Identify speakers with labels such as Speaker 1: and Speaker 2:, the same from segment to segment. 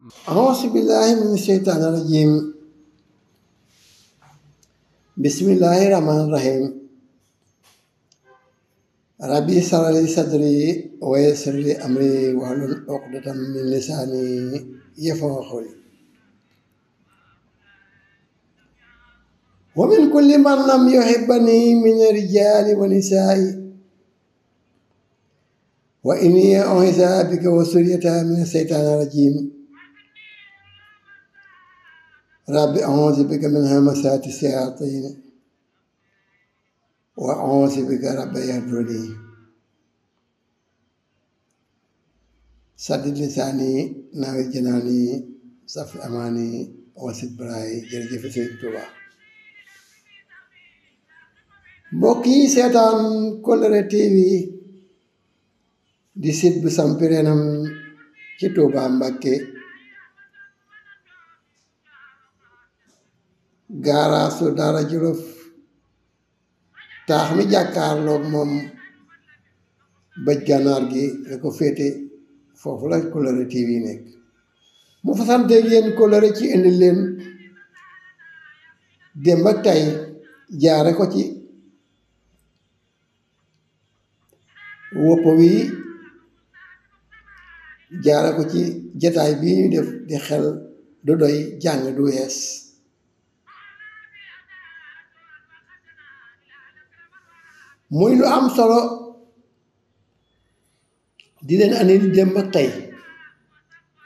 Speaker 1: أعوذ بالله من الشيطان الرجيم بسم الله الرحمن الرحيم ربي اشرح لي صدري ويسر لي أمري واحلل عقدة من لساني يفقهوا قولي ومن كل من لم يحبني من الرجال والنساء وإني أعوذ بك وذريتها من الشيطان الرجيم ربي أعوذ بك من همسات الشياطين وأعوذ بك رب يحضرني سدد لساني ناوي جناني صف أماني وسد براي jërëjëf Sëriñ Tuuba mbokk yi seetaan Kollere TV di site bu sampi reenam ci Tuuba Mbàkke gaaraasu Daara Jolof taax mi jàkkaarloog moom bëj gànnaar gi la ko féete foofu la Kollere TV nekk mu fasanteeg yéen Kollere ci indi leen démb ak tey jaare ko ci wopp wi jaare ko ci jataay bii ñu def di xel du doy jàng du wees muy lu am solo di leen andil démb ak tey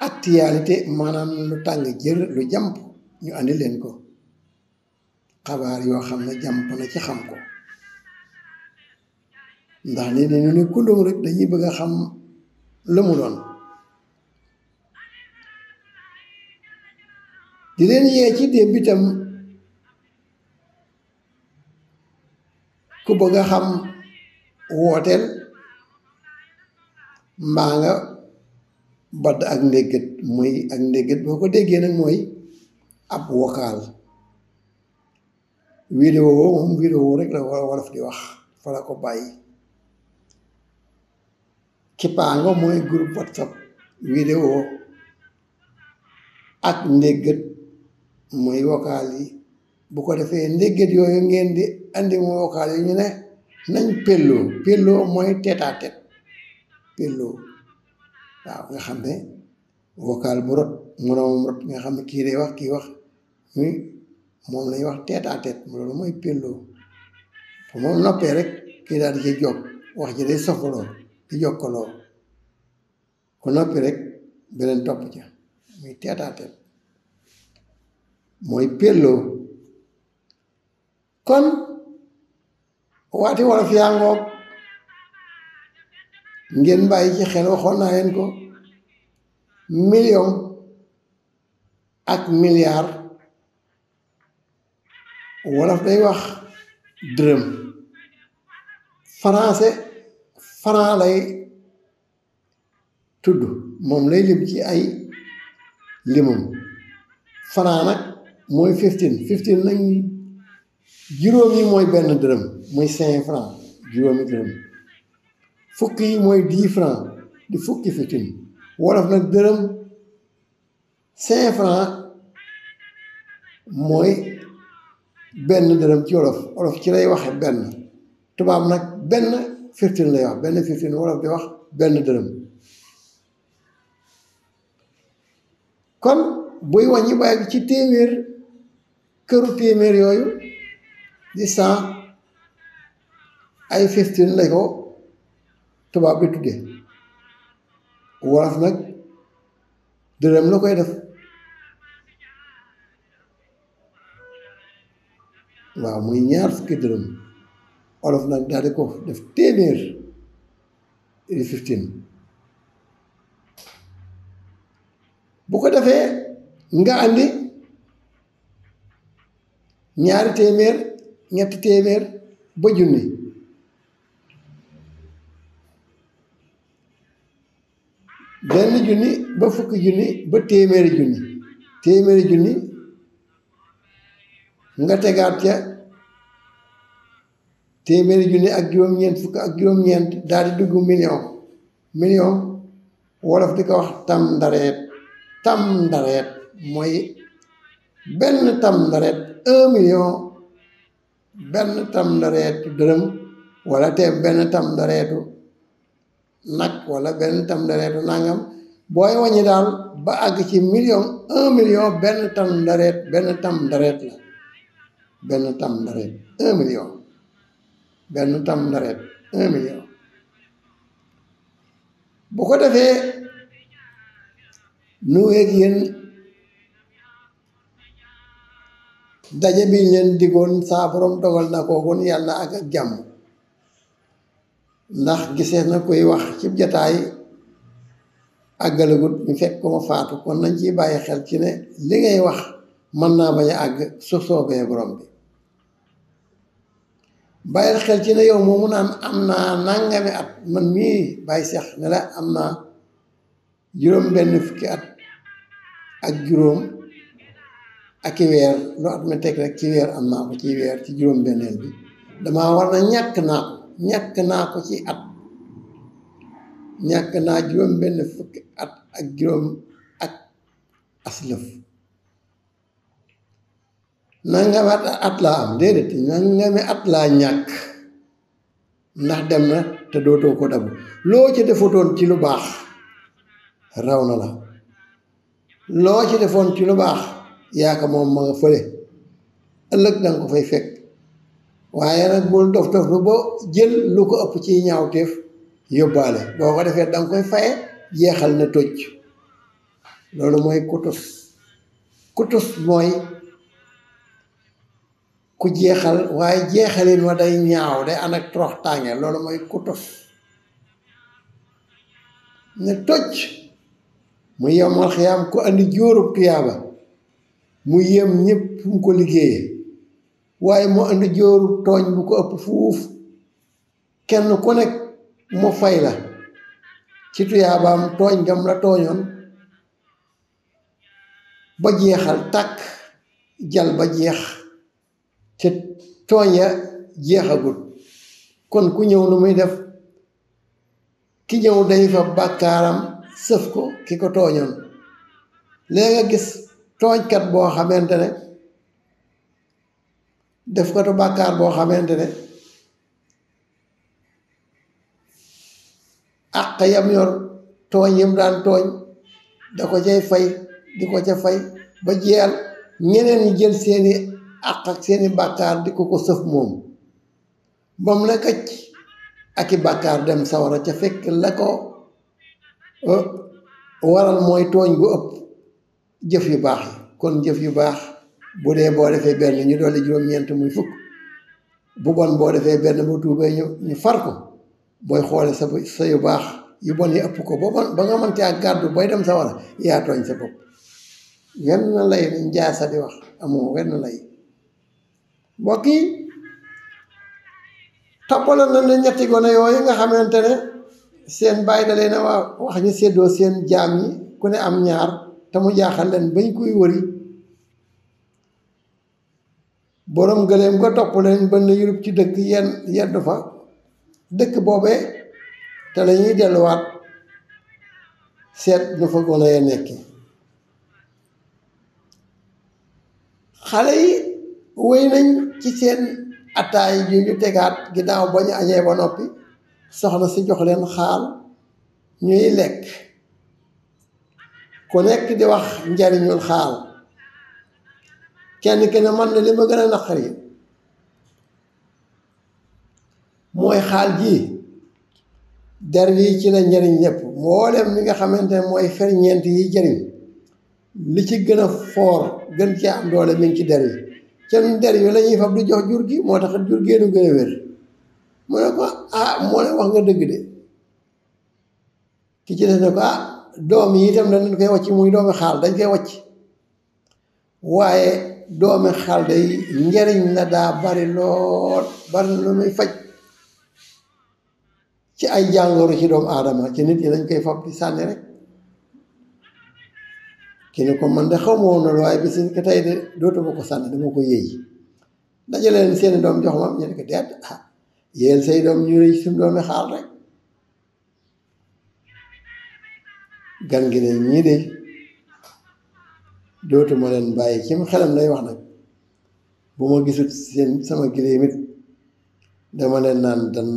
Speaker 1: actualité maanaam lu tàng jër lu jàmp ñu andi leen ko xabaar yoo xam ne jàmp na ci xam ko ndax ni dañu ne kundum rek dañuy bëgg a xam lu mu doon di leen yee ci démb itam ku bëgg a xam wooteel mbaa nga badd ak ndéggat muy ak ndéggat boo ko déggee nag mooy ab vocal vidéo moom vidéo rek la wolof di wax fa la ko bàyyi kippaango mooy groupe WhatsApp vidéo ak ndéggat mooy vocal yi bu ko defee ndéggat yooyu ngeen di andi mooy vocal yi ñu ne nañ pelloo mooy tête à tête pelloo waaw nga xam ne vocal bu rot moroomam rot nga xam ne kii day wax kii wax muy moom lañuy wax tête à tête loolu mooy pelloo fu moom noppee rek kii daal di ci jog wax ji day sofaloo di jokkaloo ku noppi rek beneen topp ca muy tête à tête mooy pelloo kon waati wolof yaa ngoog ngeen bàyyi ci xel waxoon naa leen ko million ak milliard wolof day wax dërëm français franc lay tudd moom lay lim ci ay limum franc nag mooy 15 nag juróom yi mooy benn dërëm muy 5 franc juróomi dërëm fukk yi mooy 10 franc di fukki 15 wolof nag dërëm 5 franc mooy benn dërëm ci wolof ci lay waxe benn tubaab nag benn 15 lay wax benn 15 wolof di wax benn dërëm kon buy wàññi bàyyi ci téeméer këru téeméer yooyu di 100 ay 15 lay ko tubaab bi tudde wolof nag dërëm la koy def waaw muy ñaar fukki dërëm wolof nag daal di ko def téeméer di 15 bu ko defee nga andi ñaari téeméer ñetti téeméer ba junni benn junni ba fukki junni ba téeméeri junni nga tegaat ca téeméeri junni ak juróom-ñeent fukk ak juróom-ñeent daal di dugg million wolof di ko wax tam ndareet tam ndareet mooy benn tam ndareet 1 million, benn tam ndareetu dërëm wala te benn tam ndareetu nag wala benn tam ndareetu nangam booy wàññi daal ba àgg ci 1 million benn tam ndareet la benn tam ndareet 1 million, benn tam ndareet 1 million. bu ko defee nu weeg yéen daje bi leen diggoon saa borom dogal na ko kon yàlla ak jàmm, ndax gisee na koy wax ci jataay àggalagut ñu fekk ko ma faatu, kon nañ ciy bàyyi xel ci ne li ngay wax mën naa bañ a àgg su soobee borom bi. bàyyil xel ci ne yow moomu naan am naa nangami at, man mii bàyyi seex ne la am naa juróom benn fukki at ak juróom ak i weer, lu at ma teg rek ci weer am naa ko ci weer ci juróom benneel bi damaa war na ñàkk naa ko ci at, ñàkk naa juróom benn fukki at ak juróom ak aslëf. nangami at laa am déedéet, nangami at laa ñàkk, ndax dem na te dootoo ko dabu. loo ci defutoon ci lu baax raw na la, loo ci defoon ci lu baax yaaka moom ma nga fële, ëllëg danga ko fay fekk. waaye nag bul dof lu ba jël lu ko ëpp ci ñaawteef yóbbaale, boo ko defee danga koy faye jeexal na toj. loolu mooy kutus mooy ku jeexal waaye jeexalin wa day ñaaw, day ànd ak torox tànge, loolu mooy kutus ne toj. mu yemal xiyaam ku andi jóorub tuyaaba mu yem ñëpp fu mu ko liggéeyee, waaye mu andi jóorub tooñ bu ko ëpp fuuf, kenn ku nekk mu fay la ci tuyaabaam tooñ gam la tooñoon ba jeexal tàkk jal ba jeex te tooñ ya jeexagul. kon ku ñëw lu muy def, ki ñëw day fa bàkkaaram sëf ko ki ko tooñoon. léegi nga gis tooñkat boo xamante ne def ko tu bàkkaar boo xamante ne àq yam yor tooñ yam daan tooñ da ko cay fay di ko ca fay ba jeel ñeneen ñi jël seeni àq ak seeni bàkkaar di ko sëf moom ba mu la këcc ak i bàkkaar dem sawara, ca fekk la ko waral mooy tooñ gu ëpp jëf yu baax yi. kon jëf yu baax bu dee boo defee benn ñu dolli juróom-ñeent muy fukk, bu bon boo defee benn bu tuubee ñu far ko. booy xoole sa yu baax yu bon yi ëpp ko ba nga mën caa gàddu booy dem sawara, yaa tooñ sa bopp. wenn lay njaasa di wax, amoo wenn lay. mbokk yi toppaloon na ne ñetti gone yooyu nga xamante ne seen bàyyi da leen a wax ñu séddoo seen jaam yi ku ne am ñaar, te mu jaaxal leen bañ kuy wëri. borom gëléem nga topp leen ba ne yurub ci dëkk yeddu fa dëkk boobee, te la ñuy delluwaat seet nu fa gone ya nekki. xale yi wéy nañ ci seen attaay yu ñu tegaat ginnaaw ba ñu añee ba noppi, soxna si jox leen xaal ñuy lekk, ku nekk di wax njariñul xaal. kenn ki ne man na li ma gën a naqari mooy xaal ji der yi ci la njariñ lépp, mboolem mi nga xamante ne mooy ferñeent yi jariñ li ci gën a foor gën ci am doole mi ngi ci der yi. kenn der yi la ñuy fab di jox jur gi, moo tax jur géenu gën a wér. mu ne ko moo ne wax nga dëgg de. ki ci des ne ko doom yi itam dañ koy wàcc muy doomi xaal, dañ koy wàcc, waaye doomi xaal day njariñ la daa bari lool, bari na lu muy faj ci ay jàngoro ci doomu aadama. ci nit yi dañ koy fab di sànni rek. ki ne ko man de xaw ma woon loolu, waaye bis ni ko tey de dootuma ko sànni, dama ko yëy. dajale leen seeni doom jox ma ñu ne ko deet yéen say doom ñu rëy suñu doomi xaal rek. gan gi ne ñii de dootuma leen bàyyi ci xelam lay wax nag bu ma gisul seen sama giléem it dama leen naan dan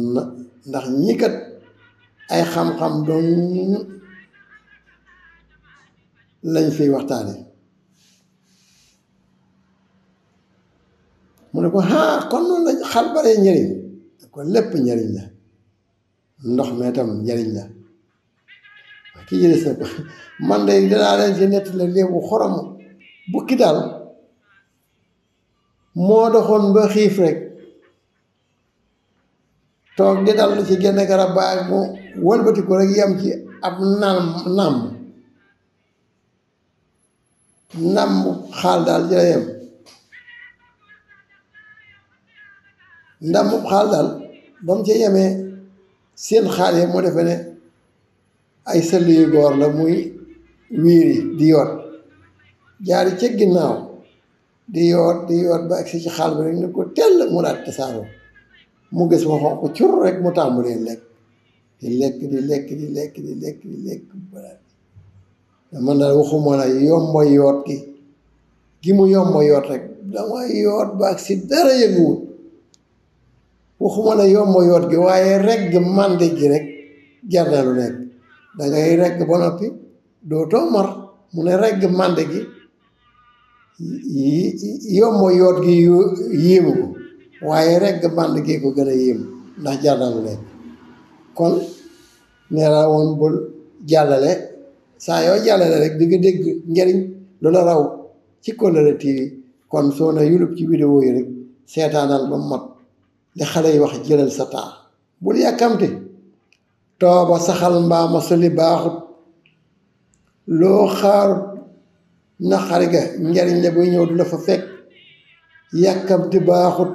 Speaker 1: ndax ñii kat ay xam-xam doon lañ fiy waxtaane mu ne ko kon noonu la xal baree njëriñ kon lépp njëriñ la ndox mi tam njëriñ la ki jëles na ko man de danaa leen ci nett la léebu xorom bukki daal moo doxoon ba xiif rek toog di dal ci genn garab ba ak mu wëlbati ko rek yam ci ab nàmm xaal daal ci la yem ndàmm xaal daal ba mu ci yemee seen xaal yi mu defe ne ay sëll yu góor la muy wiiri di yoot jaari ca ginnaaw di yoot ba agsi ci xaal bi rek ne ko tell mu daat tasaaroo mu gis ma xonq cur rek mu tàmbalee lekk di lekk man daal waxuma la yombo yoot gi mu yombo yoot rek dama yoot ba agsi dara yëguwut waxuma la yombo yoot gi waaye regg màndi gi rek jar na lu nekk dangay regg ba noppi dootoo mar mu ne regg màndi gi yombo yoot gi yéemu ko waaye regg mànd gi ko gën a yéemu ndax jar na lu nekk kon nee naa woon bul jàllale saa yoo jàllale rek di nga dégg njariñ lu la raw ci Kóllëre TV kon soo na yulub ci vidéo yi rek seetaanal ba mat li xale yi wax jëlal sa temps bul yàkkamti tooba saxal mbaama soli baaxut loo xaarut naqari ga njariñ la buy ñëw du la fa fekk yàkkamti baaxut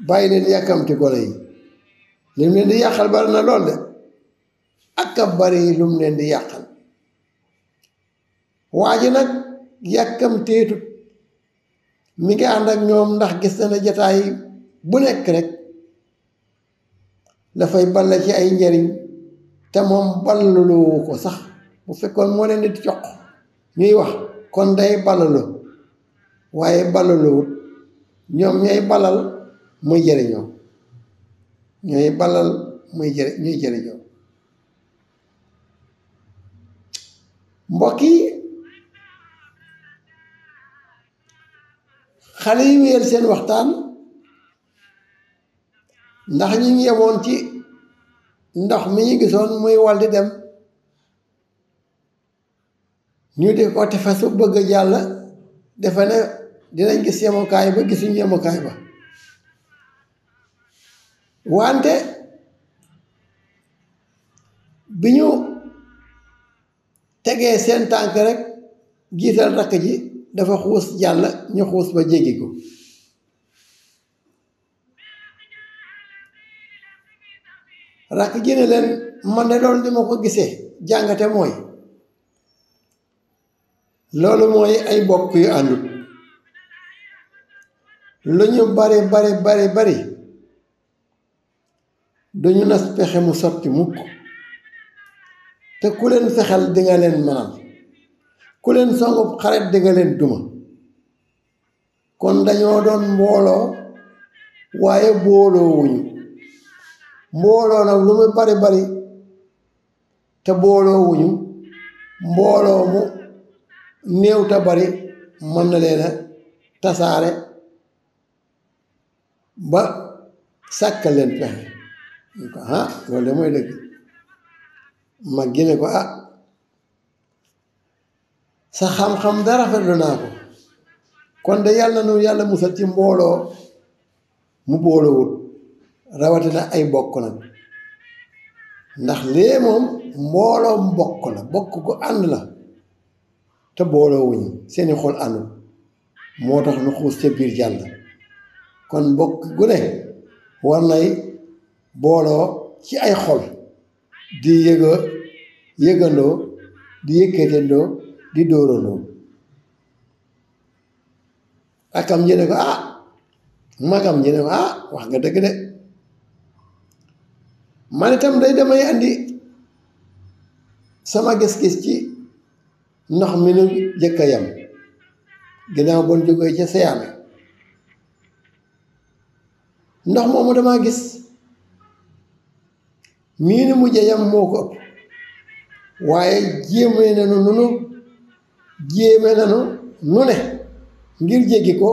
Speaker 1: bàyyi leen yàkkamti gone yi lim leen di yàqal bari na lool de ak a bari lum leen di yàqal waa ji nag yàkkamteetut mi ngi ànd ak ñoom ndax gis na ne jataay bu nekk rek dafay balle ci ay njariñ te moom balluloo ko sax bu fekkoon moo leen di jox ñuy wax kon day ballalu waaye balluluwut ñoom ñooy balal muy jëriñoo ñooy balal ñuy jëriñoo mbokk yi xale yi wéyal seen waxtaan ndax ñu ngi yemoon ci ndox mi ñu gisoon muy wal di dem ñu di ko tefesu bëgg jàll defe ne dinañ gis yemukaay ba gisuñu yemukaay ba wante bi ñu tegee seen tànk rek jiital rakk ji dafa xuus jàll ñu xuus ba jéggi ko rakk ji ne leen man de loolu li ma ko gisee jàngate mooy loolu mooy ay bokk yu àndut lu ñu bari duñu nas pexe mu sotti mukk te ku leen fexel dinga leen mënal ku leen songub xaret dinga leen duma kon dañoo doon mbooloo waaye booloo wuñu mbooloo nag lu mu bari te booloo wuñu mbooloo mu néew te bari mën na leen a tasaare ba sàkkal leen pexe ñu ko loolu de mooy dëgg mag gi ne ko sa xam-xam da rafetlu naa ko kon de yàlla na nu yàlla musal ci mbooloo mu booloowut rawatina ay bokk nag ndax lee moom mbooloo mu bokk la bokk gu ànd la te booloo wuñu seeni xol àndul moo tax nu xuus ca biir jàll kon bokk gu ne war nay booloo ci ay xol di yëgandoo di yëkkatendoo di dóorandoo akam ji ne ko magam ji ne ko wax nga dëgg de man itam day damay andi sama gis-gis ci ndox mi nu jëkk a yam ginnaaw bon jógee ca seyaame ndox moomu damaa gis mii ni mujje yam moo ko ëpp waaye jéeme nanu nu ne ngir jéggi ko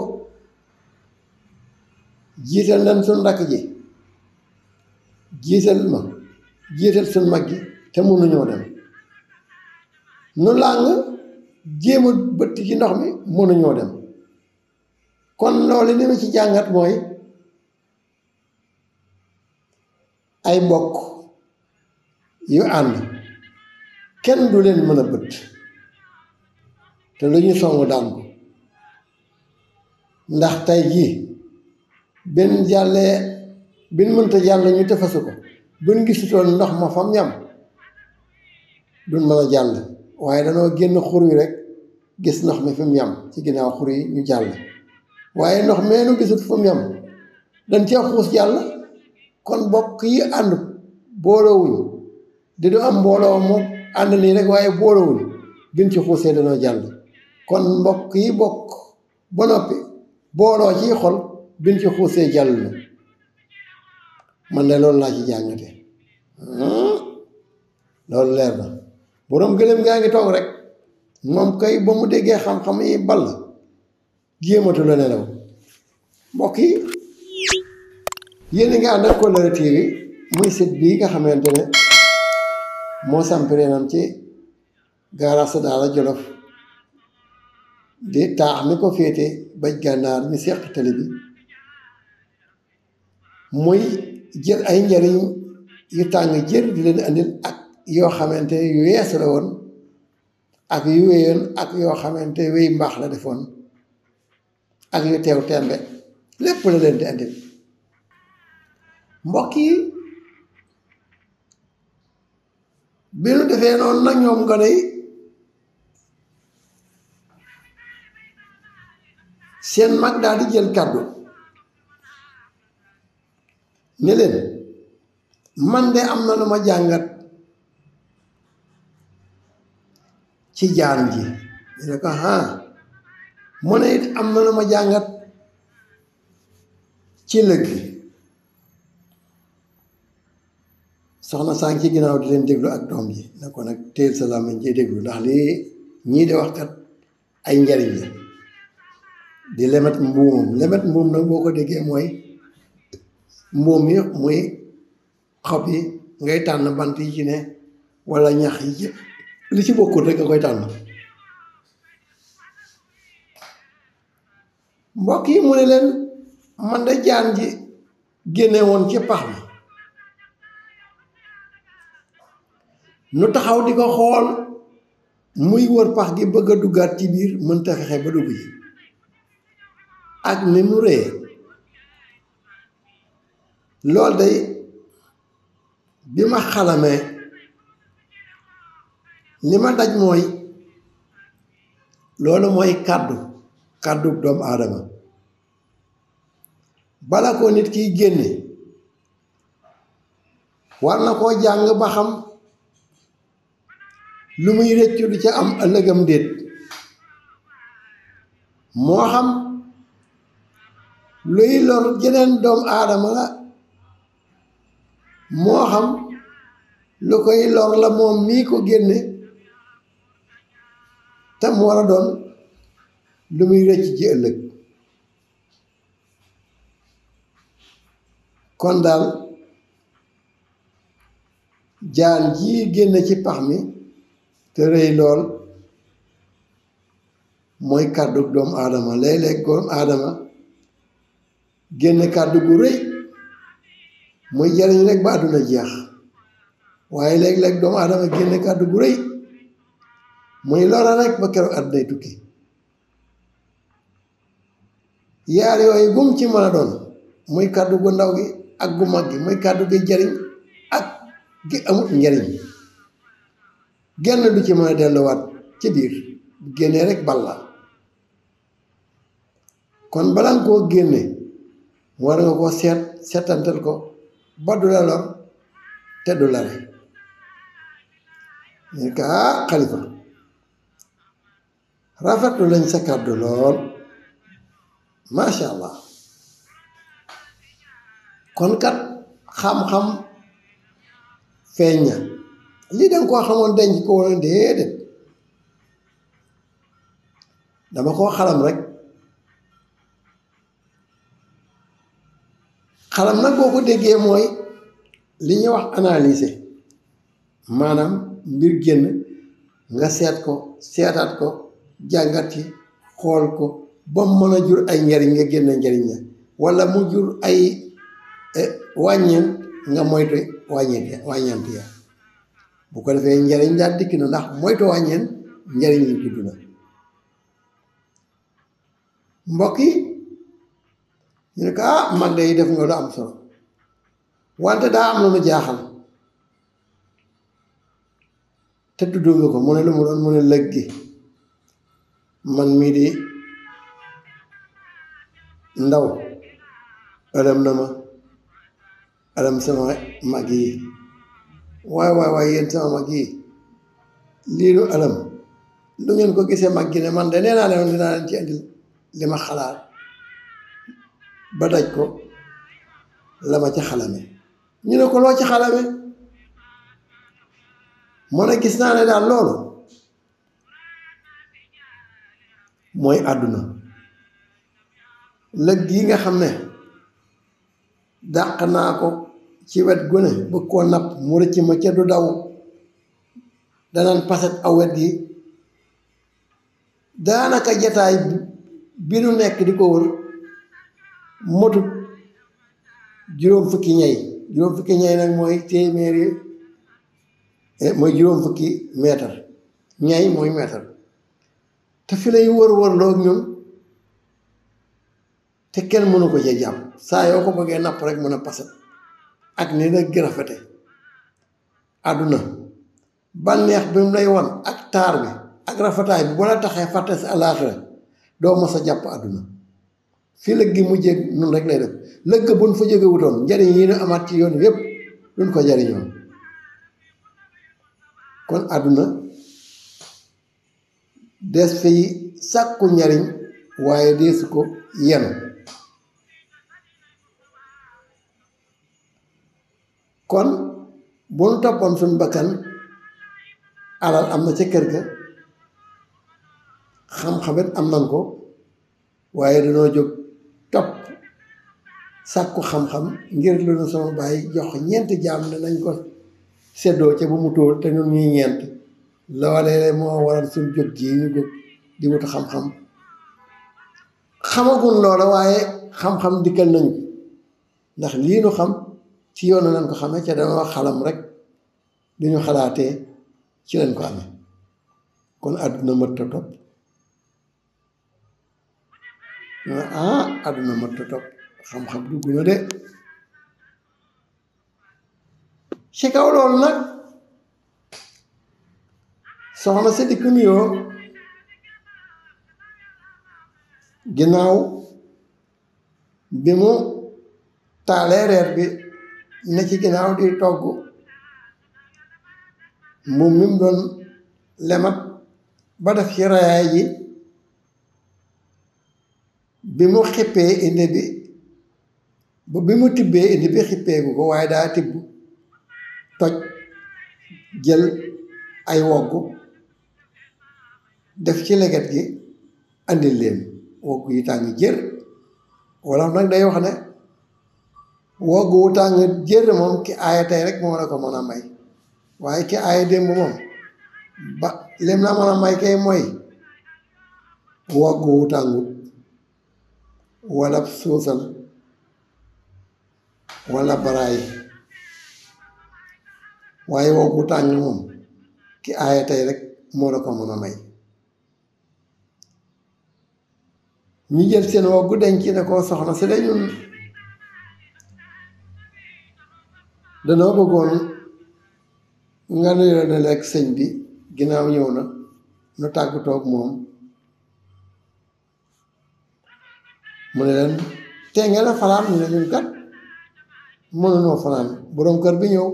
Speaker 1: jiital nan suñ rakk ji jiital suñ mag gi te mënuñoo dem nu làng jéem a bëtt ci ndox mi mënuñoo dem kon loolu li ma ci jàngat mooy ay mbokk yu ànd kenn du leen mën a bëtt te lu ñu songu daan ko ndax tey jii benn jàllee bin mënta jàll ñu tefasu ko buñ gisutoon ndox ma fam yam duñ mën a jàll waaye danoo génn xur wi rek gis ndox mi fi mu yam ci ginnaaw xur yi ñu jàll waaye ndox meenu gisut fu mu yam dañ cee xuus jàll kon mbokk yi ànd booloowuñ di du am mbooloo moom ànd nii rek waaye booloowuñ bin ci xuusee danoo jàll kon mbokk yi bokk ba noppi booloo ci xol bin ci xuusee jàll na man de loolu laa ci jàngate loolu leer na boroom gëléem gaa ngi toog rek moom kay ba mu déggee xam-xam yi ball jéematu la nelaw mbokk yi yéen nga ànd ak Kollere TV muy site bii nga xamante ne moo sampireenam ci gaaraas Daara Jolof di taax mi ko féete baj gànnaar ñu seq tali bi muy jël ay njariñ yu tàng jër di leen andil ak yoo xamante yu yees la woon ak yu wéyoon ak yoo xamante wéy mbaax la defoon ak yu teew tembe lépp la leen di andil mbokk yi bi nu defee noonu nag ñoom gone yi seen mag daal di jël kàddu ne leen man de am na lu ma jàngat ci jaan ji ñu ne ko mu ne it am na lu ma jàngat ci lëg gi soxna sànq ci ginnaaw di leen déglu ak doom ji ne ko nag teel sa làmmiñ ci déglu ndax lii ñii di wax kat ay njariñ la di lemet mbuum nag boo ko déggee mooy mbuum yi muy xob yi ngay tànn bant yi ci ne walla ñax yi ci li ci bokkul rek nga koy tànn mbokk yi mu ne leen man de jaan ji génne woon ci pax mi nu taxaw di ko xool muy wër pax gi bëgg a duggaat ci biir mënta fexe ba dugg ji ak ni mu rëy lool day bi ma xalamee li ma daj mooy loolu mooy kàddu doomu aadama bala ko nit kiy génne war na koo jàng ba xam lu muy rëccu du ca am ëllëgam déet moo xam luy lor jeneen doomu aadama la moo xam lu koy lor la moom mii ko génne tam war a doon lu muy rëcc ci ëllëg kon daal jaan ji génne ci pax mi te rëy lool mooy kàddu doomu aadama léeg-léeg doomu aadama génne kàddu gu rëy muy jariñ rek ba àdduna jeex waaye léeg-léeg doomu aadama génne kàddu gu rëy muy lora rek ba keroog àddunay tukki yaar yooyu gum ci mën a doon muy kàddu gu ndaw gi ak gu mag gi muy kàddu gi jariñ ak gi amut njariñ genn du ci mën a delluwaat ci biir bu génnee rek balla kon balaa nga koo génne war nga ko seetantal ko ba du la lor te du la rek ñu ko xalifa rafetlu lañ sa kàddu lool macha allah kon kat xam-xam feeñ na lii danga koo xamoon denc ko wala déedéet dama koo xalam rek xalam nag boo ko déggee mooy li ñuy wax analyser maanaam mbir génn nga seet ko seetaat ko jàngat ci xool ko ba mu mën a jur ay njariñ nga génn njariñ la walla mu jur ay wàññeent nga moytu wàññeent ya bu ko defee njariñ daal dikk na ndax moytu wàññeent njariñ li judd na mbokk yi ñu ne ko mag de yi def nga lu am solo wante daa am lu mu jaaxal te tudd nga ko mu ne lu mu doon mu ne lëg gi man mii di ndaw ëlëm na ma ëlëm sama mag yi waay yéen sama mag yi lii lu ëlëm lu ngeen ko gisee mag gi ne man de nee naa leen dinaa leen ci indil li ma xalaat ba daj ko la ma ci xalame ñu ne ko loo ci xalame moo ne gis naa ne daal loolu mooy àdduna lëg yi nga xam ne dàq naa ko ci wet gu ne bëgg koo napp mu rëcc ma ca du daw danaan paset aw wet gi daanaka jataay bi nu nekk di ko wër motut juróom fukki ñay nag mooy téeméeri mooy juróom fukki meetar ñay mooy meetar te fi lay wër-wërloo ak ñun te kenn mënu ko cee jàpp saa yoo ko bëggee napp rek mën a paset ak ni la gën a fete àdduna bànneex bi mu lay won ak taar bi ak rafetaay bi bu la taxee fàtte sa àllaaxira doo mos a jàpp àdduna fii lëg gi mujjee nun rek lay def lëgg buñ fa jóge wutoon njariñ yi nu amaat ci yoon yépp duñ ko jariñoo kon àdduna des fi sàkku njariñ waaye deesu ko yenu kon bu nu toppoon suñ bakkan alal am na ca kër ga xam-xamit am nan ko waaye dañoo jóg topp sàkku xam-xam ngir lu nu sama bàyyi jox ñeenti jaam ne nañ ko seddoo ca bu mu tóol te ñun ñuy ñeent loolee moo waral suñ jóg ji ñu jóg di wutu xam-xam xamagun loola waaye xam-xam dikkal nañu ndax lii nu xam ci yoonu lañ ko xamee ca dama xalam rek du ñu xalaatee ci lañ ko amee kon àdduna mët a topp àdduna mët a topp xam-xam dugg na de ci kaw loolu nag soxna si dikk nuyoo ginnaaw bi mu taalee reer bi ne ci ginnaaw di togg moom mi mu doon lemat ba def ci rayaay ji bi mu xippee indi bi bi mu tibbee indi bi xippeegu ko waaye daa tibb toj jël ay wogg def ci leget gi andil leen wogg yi tàng jër walla nag day wax ne wogg wu tàng jër moom ki aaya tey rek moo la ko mën a may waaye ki aaya démb moom ba lim la mën a may kay mooy wogg wu tàngut walla suusal walla baraay waaye wogg wu tàng moom ki aaya tey rek moo la ko mën a may ñu jël seen woggu denc ne ko soxna si dañun danoo bëggoon nga nuyoo ne lekk sëñ bi ginnaaw ñëw na nu tàggatoo ak moom mu ne leen tey ngeen a fanaan ñu ne ñun kat mënunoo fanaan boroom kër bi ñëw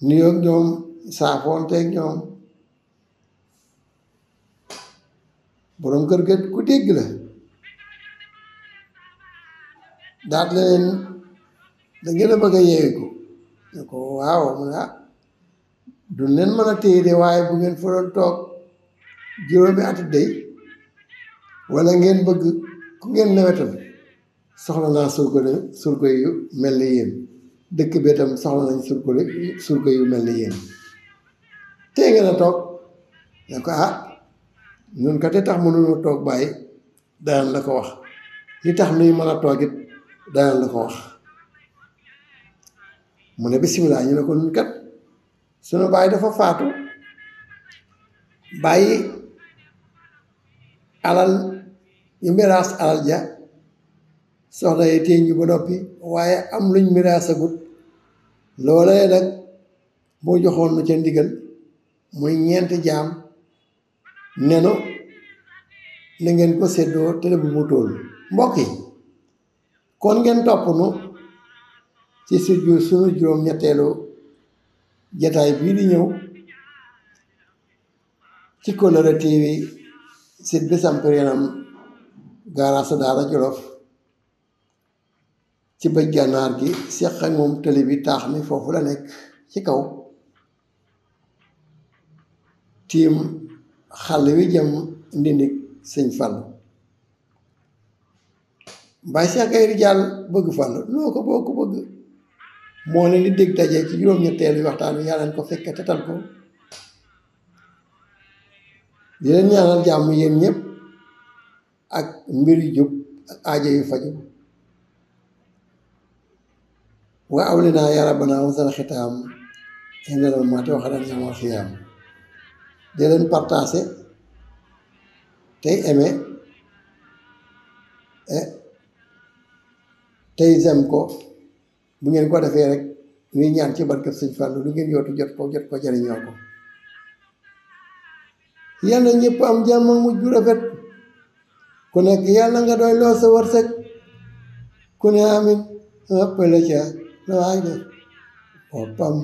Speaker 1: nuyoo ak ñoom saafoonteeg ñoom boroom kër ga ku dégg la daat leen da ngeen a bëgg a yeewiku ne ko waaw mu ne du leen mën a téye de waaye bu ngeen fa doon toog juróomi at dey wala ngeen bëgg ku ngeen nawetal soxla naa surga yu mel ni yéen dëkk bi itam soxla nañ surga yu mel ni yéen tey ngeen a toog ne ko ñun kat li tax mënuñoo toog bàyyi daan la ko wax li tax nuy mën a toog it daan la ko wax mu ne bisimilah ñu ne ko ñun kat sunu bàyyi dafa faatu bàyyi alal ñu miraas alal ja soxna yi téye ñu ba noppi waaye am luñ miraasagut loolee nag moo joxoon nu ca ndigal muy 4 jaam nenu na ngeen ko séddoo te bu mu toll mbokk yi kon ngeen topp nu ci sunu juróom-ñetteelu jataay bii di ñëw ci Kóllëre TV site bi samp yanam gaaraasu Daara Jolof ci bëj gànnaar gi seq ak moom tëli bi taax mi foofu la nekk ci kaw tiim xàll wi jëm Ndindik Sëñ Fallu Baay Seex Gay Rijaal bëgg Fallu noo ko boo ko bëgg moo ne di dégg daje ci juróom-ñetteelu waxtaan wi yàlla nañ ko fekke te tal ko di leen ñaanal jàmm yéen ñëpp ak mbir yu jub ak aajo yu faju wa awlinaa yaa rabbanaa wasal xitaam indal mamaati wa xadan yawmal xiyaam di leen partagé tey aimé tey zem ko bu ngeen ko defee rek ñuy ñaan ci barkeb Sëñ Fallu lu ngeen yootu jot ko jariñoo ko yàlla ñëpp am jàmm mujj bu rafet ku nekk yàlla nga doy loo sa wërsëg ku ne amin ëppale ca la waay def boppam